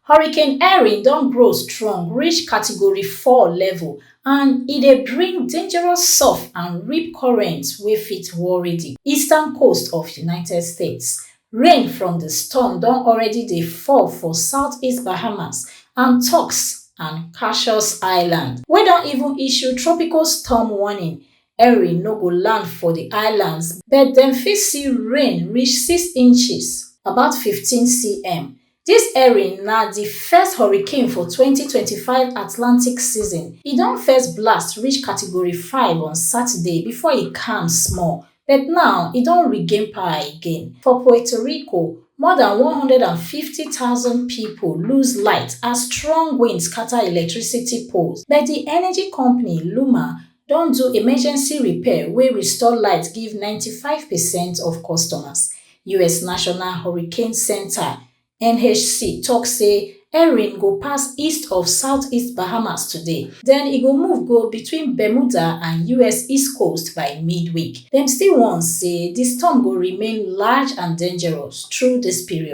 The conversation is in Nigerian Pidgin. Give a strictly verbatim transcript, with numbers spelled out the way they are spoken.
Hurricane Erin don grow strong reach Category four level and e dey bring dangerous surf and rip currents wey fit worry di eastern coast of United States. Rain from di storm don already dey fall for southeast Bahamas and Turks and Caicos Island, wey don even issue tropical storm warning. Erin no go land for di islands, but dem fit see rain reach six inches, about fifteen cm. Dis Erin na di first hurricane for twenty twenty-five Atlantic season. E don first blast reach Category five on Saturday before e calm small, but now e don regain power again. For Puerto Rico, more than one hundred and fifty thousand pipo lose light as strong wind scata electricity poles, but di energy company Luma don do emergency repair wey restore light give ninety-five percent of customers. Us National Hurricane Centre, N H C, tok say Erin go pass east of southeast Bahamas today, den e go move go between Bermuda and us east coast by midweek. Dem still warn say di storm go remain large and dangerous through dis period.